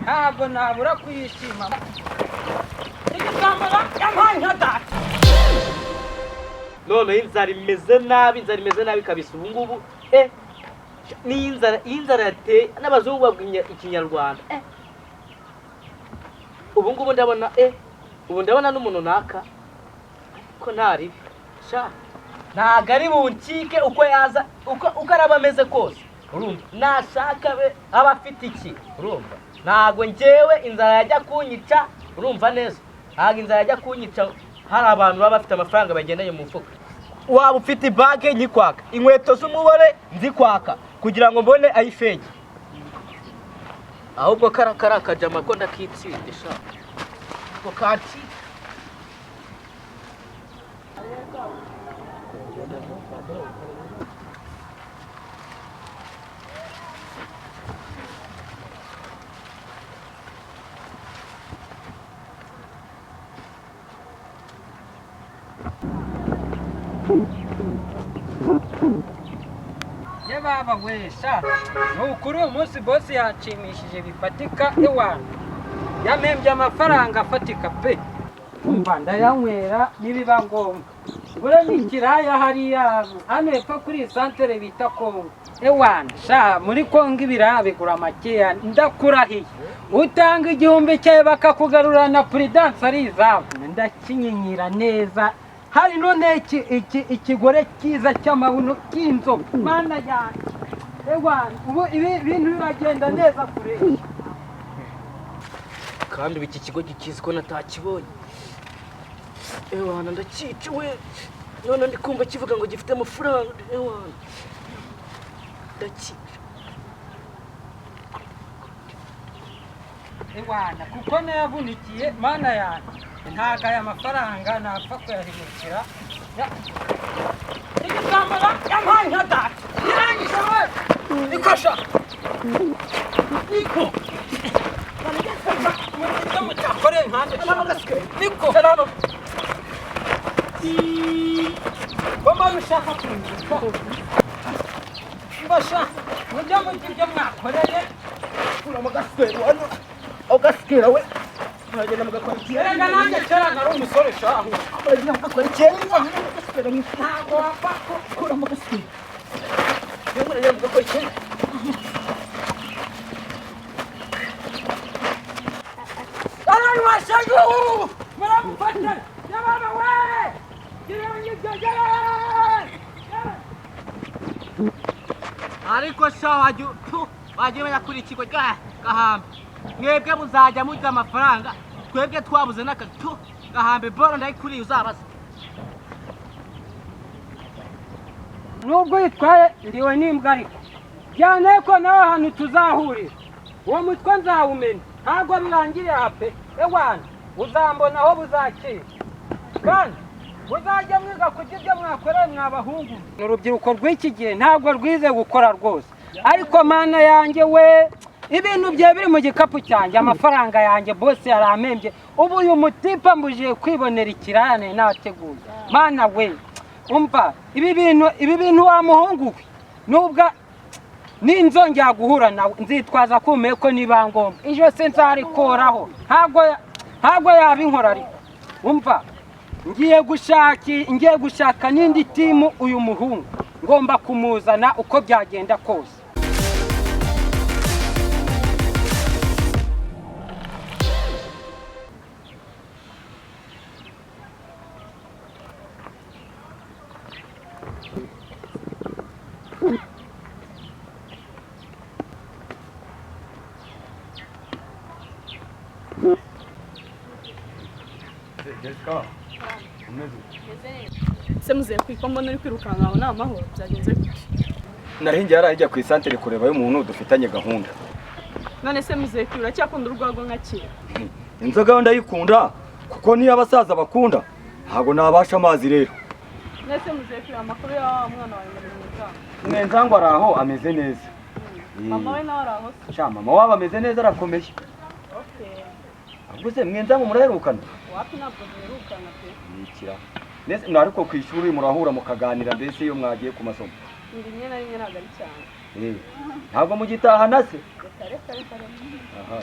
Ntabwo nabura kuyishima. Igisambo yampaye nka data. Noneho inzara imeze nabi, inzara imeze nabi kabisa ubu ngubu. N'iyi nzara, iyi nzara yateye n'abazungu babwinya ikinyarwanda. Ubu ngubu ndabona, ubu ndabona n'umuntu naka, ariko ntaribi sha, ntago ari buncike uko yaza, uko araba ameze kose. Urumva, nashaka be aba afite iki? Urumva, ntago njyewe inzara yajya kunyica. Urumva neza, ntago inzara yajya kunyica. Hari abantu baba bafite amafaranga bagendanye mu mufuka. Waba ufite banke nyikwaka, inkweto z'umubare nzikwaka kugira ngo mbone ayifege. Ahubwo kara kara kajama ko ndakitsinde sha, ko kanci. Ye baba we sha, ni ukuri uyu munsi bosi yanshimishije bifatika. Ewana, yampembye amafaranga afatika pe. Umva, ndayanywera nibiba ngombwa. Bure ni ikiraya hariya hano hepfo kuri iyi santere bita Kongo. Ewana sha, muri Kongo ibiraya bigura makeya, ndakurahiye. Utanga 1000 cyawe bakakugarura na puridanse ari izabo. Ndakinyinyira neza. Hari none iki ikigore cyiza cy'amabuno cy'inzobe, mana yanjye. Ewana, ubu ibi bintu biragenda neza kure. Kandi ubu iki kigo gikizi ko natakibonye. Ewana, ndacica we. None ndi kumva kivuga ngo gifite amafaranga. Ewana, ndacica. Ewana, kuko nayavunikiye, mana yanjye, ntago aya mafaranga napfa kuyahemukira. Igisambo yampaye nka data irangije we. Nikosha niko mugibyo mutakoreye nkande niko ko ushaka kunguka mbasha mujya mujya ibyo mwakoreye. Kuramo agaswera hano, agaswera we. Muragenda mugakora ikintu. Erega nanjye kera nari umusore shahu. Muragenda mugakora ikintu. Agaswera. Ntabwo wapfa Kuramo agaswera. Muragenda mugakora ikintu. Abantu bashaje muramufata yababa we kirangije. Ariko sha, wajya wajya umenya kuri ikigo gahambe. Mwebwe muzajya murya amafaranga, twebwe twabuze n'akatu gahambe. Boro ndayikuriye, uzabaza. Nubwo yitwaye ndiwe n'imbwa, ariko byane ko nawe ahantu tuzahurira uwo mutwe nzawumena. Ntabwo birangiriye aha pe. Ewana, uzambona aho buzakira, kandi muzajya mwiga kurya ibyo mwakoreye mwabahungu. Urubyiruko rw'iki gihe ntabwo rwize gukora rwose. Ariko mana yanjye we, ibintu byawe biri mu gikapu cyanjye, amafaranga yanjye bose yarampembye. Ubu uyu mutipa mbujije kwibonera ikirane nateguye. Mana we, umva ibi bintu wa muhungu we, nubwo ninzongera guhura nawe nzitwaza kumeye ko niba ngombwa ijosi nzarikoraho. Ntabwo yabinkora. Ariko umva, ngiye gushaka n'indi timu. Uyu muhungu ngomba kumuzana uko byagenda kose. Jessica, umeze? Se muzehe, kwiko mbona uri kwirukanka, aho ni amahoro? Byagenze gute? Nari ngiye hariya ku isantere kureba y'umuntu dufitanye gahunda. None se muzehe, kwi uracyakunda urwagwa nka kera? Inzoga yo ndayikunda, kuko niyo abasaza bakunda. Ntabwo nabasha amazi rero. None se muzehe, kwi amakuru ya wa mwana wawe ngo ni mwiza? Mwenzangu ari aho, ameze neza. Mama we nawe ari aho se? Sha, mama wabo ameze neza, arakomeye. Okay. Ahubwo se mwenzangu muraherukana? Wapi, ntabwo duherukana pe. Nikira nese, ariko ku ishuri murahura mukaganira mbese iyo mwagiye ku masomo? Ni rimwe na rimwe, ntabwo ari cyane. Ntabwo mugitahana se? Reka reka reka. Aha.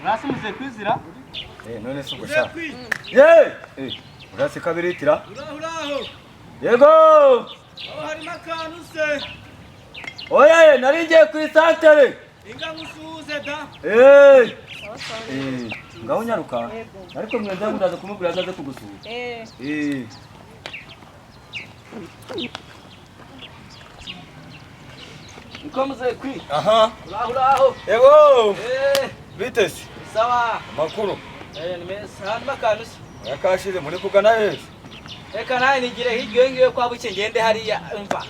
Urasi muze kwizira? None se ubwo sha. Ye! Urasi kabiritira? Uraho uraho. Yego! Aho harimo akantu se. Oya, nari ngiye ku isantere. Inga ngusuhuze da. Ngaho nyaruka. Ariko mwenza ndaza kumubwira azaze kugusura. Niko muze kwi. Aha. Uraho uraho. Yego. Bitese. Sawa. Amakuru. Ni meza. Harimo akantu se. Yakashize muri kugana heza. Reka nawe nigire hirya ngiyo kwa buke ngende hariya mva.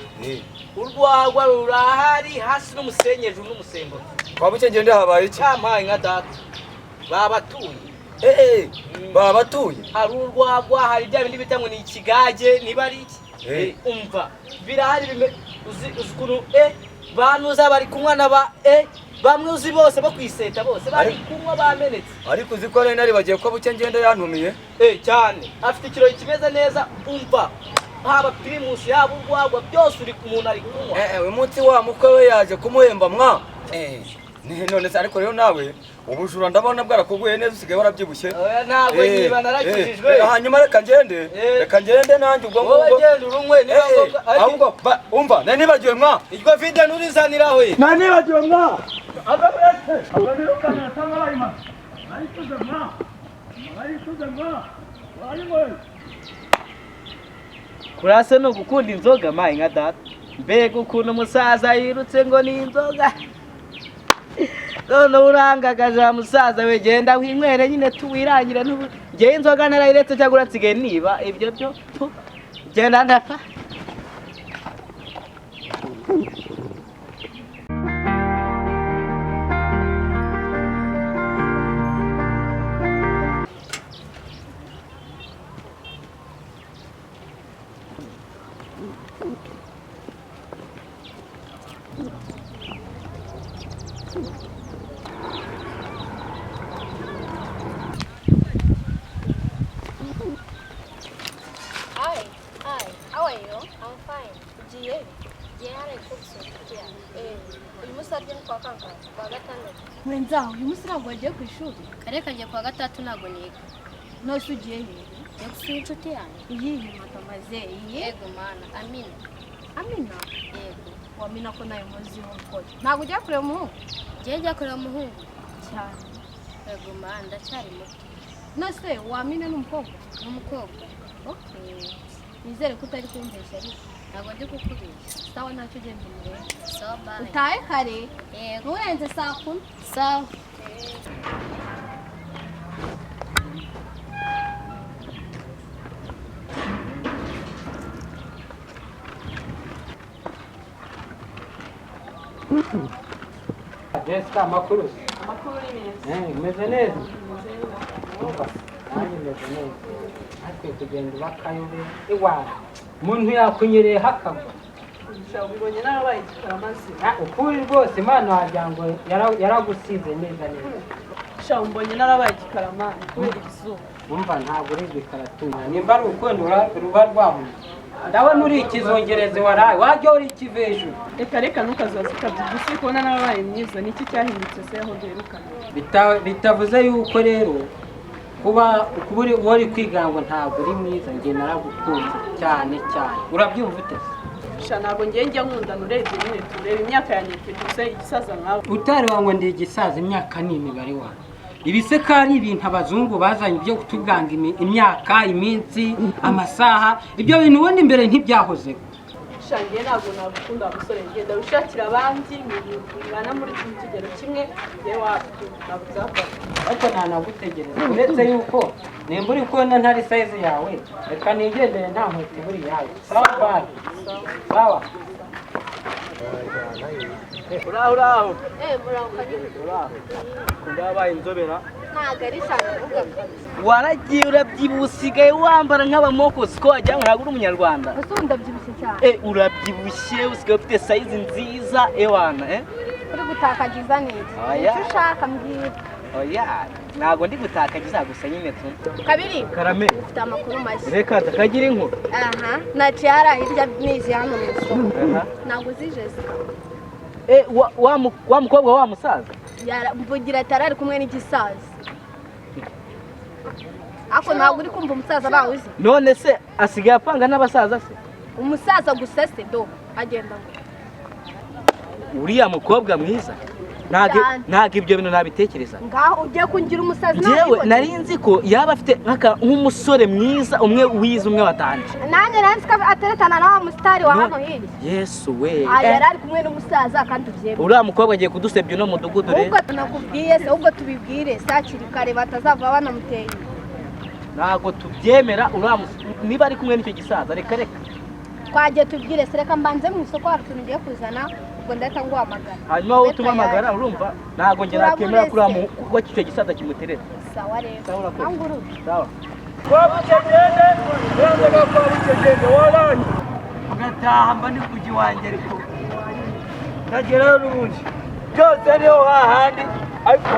Urwagwa rurahari hasi n'umusenyi hejuru n'umusemburo. Kwa buke ngende habaye iki? Cyampaye nka data. Babatuye. Babatuye. Hari urwagwa, hari bya bindi bita ngo ni ikigage niba ari iki. Umva birahari uzi ukuntu banuza bari kunywa na ba bamwe uzi bose bo kwiseta bose bari kunywa bamenetse. Ariko uzi ko nari bagiye ko buke ngende yantumiye. Cyane afite ikirori kimeze neza umva haba primus yaba urwagwa byose uri umuntu ari kunywa. Uyu munsi wa mukwe we yaje kumuhemba mwa. None se ariko rero nawe ubujura ndabona bwarakuguye neza usigaye warabyibushye. Ntabwo niba narakijijwe. Hanyuma reka ngende. Reka ngende nanjye ubwo ngubwo. Wowe genda urunywe niba ngombwa. Ahubwo umva nari nibagiwe mwa. Iryo vide nurizanira we. Nari nibagiwe mwa. Azaburetse. Ababirukana cyangwa bayima. Bayikuze mwa. Bayikuze mwa. Bayimwe. Kurase no gukunda inzoga mayi nka data. Mbega ukuntu umusaza yirutse ngo ni inzoga. None urangagaje musaza we genda winywere nyine tuwirangire n'ubu. Ngewe inzoga narayiretse cyangwa uransigaye niba ibyo byo genda ndapfa. Hi, hi, how are you? I'm fine. Ugiye? Ngiye hano gusura inshuti yanjye. Uyu munsi arya ni kwa kangahe? Kwa gatandatu. Mwenza, uyu munsi ntabwo wagiye ku ishuri? Kare kagiye kwa gatatu ntabwo niga. Nose ugiye he? Ngiye gusura inshuti yanjye. Iyihe matamaze? Iyihe? Yego mana, Amina. Amina? Yego. Wamina ko nawe muziho mukora. Ntabwo ugiye kureba umuhungu? Ngiye njya kureba umuhungu. Cyane. Yego mana, ndacyari muto. Nose wamina ni umukobwa? Ni umukobwa. Okay. Nizere ko utari kumbeshya ariko. Ntabwo ndi kukubeshya. Sawa ntacyo ugenda umurebe. Sawa bye. Utahe kare? Yego. Nturenze saa 10. Sawa. Jessica, amakuru. Amakuru ni meza. Meze neza. Nanjye meze neza. Ariko kugenda ubakayobe iwawe. Umuntu yakunyereye hakagwa. Ubibonye narabaye igikara maze. Ukuri rwose Imana wagira ngo yaragusize neza neza. Sha umbonye narabaye igikara mana kubera izuba. Umva ntabwo uri igikara tuna. Nimba ari urukundo ruba rwabuze. Ndabona uri ikizungerezi waraye wajya uri ikivejuru. Reka reka ntukazaza ukabyibushye uri kubona narabaye mwiza niki cyahindutse se aho duherukana. Bitavuze yuko rero kuba uri kwiga ngo ntabwo uri mwiza njye naragukunze cyane cyane. Urabyumva ute? Sha ntabwo ngiye njya nkundana urebye nyine tureba imyaka yanjye mfite igisaza nkawe. Utareba ngo ndi igisaza imyaka ni imibare wawe. Ibise ko ari ibintu abazungu bazanye byo kutubwanga imyaka, iminsi, amasaha, ibyo bintu ubundi mbere ntibyahozeho. Sha ngiye ntabwo nagukunda wa musore ngenda wishakira abandi mubana muri iki kigero kimwe ngiye wabyo ntabwo byafata. Ariko ntanagutegereza uretse yuko nimba uri kubona ntari size yawe reka nigendere nta nkweto iburi iyawe. Sawa bye. Sawa. Uraho uraho. Muraho kabiri. Uraho. Ndabaye inzobera. Ntabwo ari cyane kuvuga kabisa. Waragiye urabyibuha usigaye wambara nk'abamokozi ko wagira ngo ntabwo uri umunyarwanda. Ese ubu ndabyibushye cyane. Urabyibushye usigaye ufite size nziza ewana Uri gutakagiza neza. Oya. Icyo ushaka mbwira. Oya. Ntabwo ndi gutakagiza gusa nyine tu. Kabiri. Karame. Ufite amakuru mashya. Reka takagira inkuru. Aha, naciye hariya hirya nizi hano mu isoko. Ntabwo uzi Jessica. Wa mukobwa wa musaza? Mvugira ati arari kumwe n'igisaza. Ako ntabwo uri kumva umusaza bawuzi. None se asigaye apanga n'abasaza se? Umusaza gusa se do agenda ngo. Uriya mukobwa mwiza. Ntabwo ibyo bintu nabitekereza. Ngaho ugiye kungira umusazi nawe. Nari nzi ko yaba afite nk'umusore mwiza umwe wize umwe watanje. Nanjye nari nzi ko ateretana na wa musitari wa hano hirya. Yesu we. Yari ari kumwe n'umusaza kandi ubyemeye. Uriya mukobwa agiye kudusebya uno mudugudu rero. Ubwo nakubwiye se ubwo tubibwire sakiri kare batazava banamuteye. Ntabwo tubyemera uriya niba ari kumwe n'icyo gisaza reka reka. Twagiye tubwire se reka mbanze mu isoko hari utuntu ngiye kuzana. Ndahita nguhamagara. Hanyuma wowe utumamagara urumva ntabwo njye nakemera kuri ko icyo gisaza kimuterera. Sawa rero. Sawa. Kwa Bukegende, uranzaga kwa Bukegende waranye. Ugataha mba ndi kujya iwanjye ariko ntagerayo n'ubundi. Byose niho hahandi ariko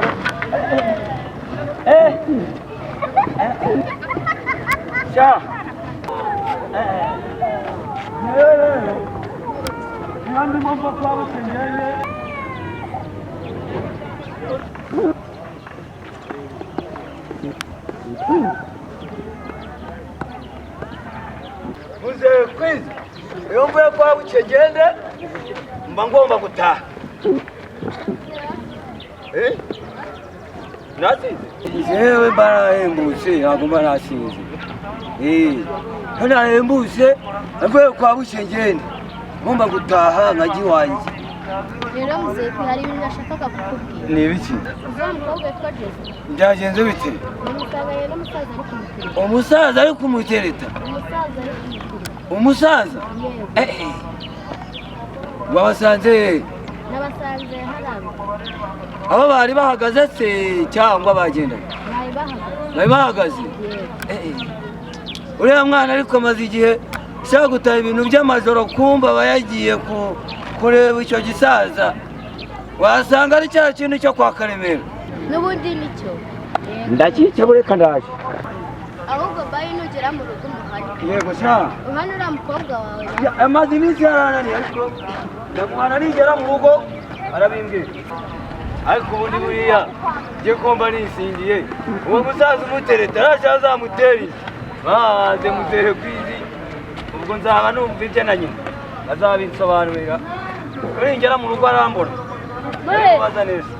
sha. Nandi mumva kwa Bukegende. Muzehe Kwiza, iyo mvuye kwa Bukegende mba ngomba gutaha. Nasinze? Jewe barahembutse ntabwo mba nasinze. Narahembutse mvuye kwa Bukegende ngomba gutaha nkajya iwanjye. Rero muzehe hari ibintu nashakaga kukubwira. Ni ibiki? Uzi mukobwa witwa Jessica. Byagenze bite? Namusanganye n'umusaza ari kumutereta. Umusaza ari kumutereta? Umusaza ari kumutereta. Umusaza? Yego. Wabasanze? Nabasanze hariya. Abo bari bahagaze se cyangwa bagendaga? Bari bahagaze. Bari bahagaze? Yego. Uriya mwana ariko amaze igihe ashaka gutaha ibintu by'amajoro kumva aba yagiye kureba icyo gisaza. Wasanga ari cya kintu cyo kwa Karemera. N'ubundi nicyo. Ndakica bureka ndaje. Ahubwo bayi nugera mu rugo umuhane. Yego sha. Uhane uriya mukobwa wawe. Amaze iminsi yarananiye ariko ndamuhana nigera mu rugo arabimbwira. Ariko ubundi buriya njye ko mba nisingiye uwo musaza umutereta arashaka azamutera inda. Maze muzehe Kwizi ubwo nzaba numva ibye na nyina azabinsobanurira. Ningera mu rugo arambona. Kubaza neza.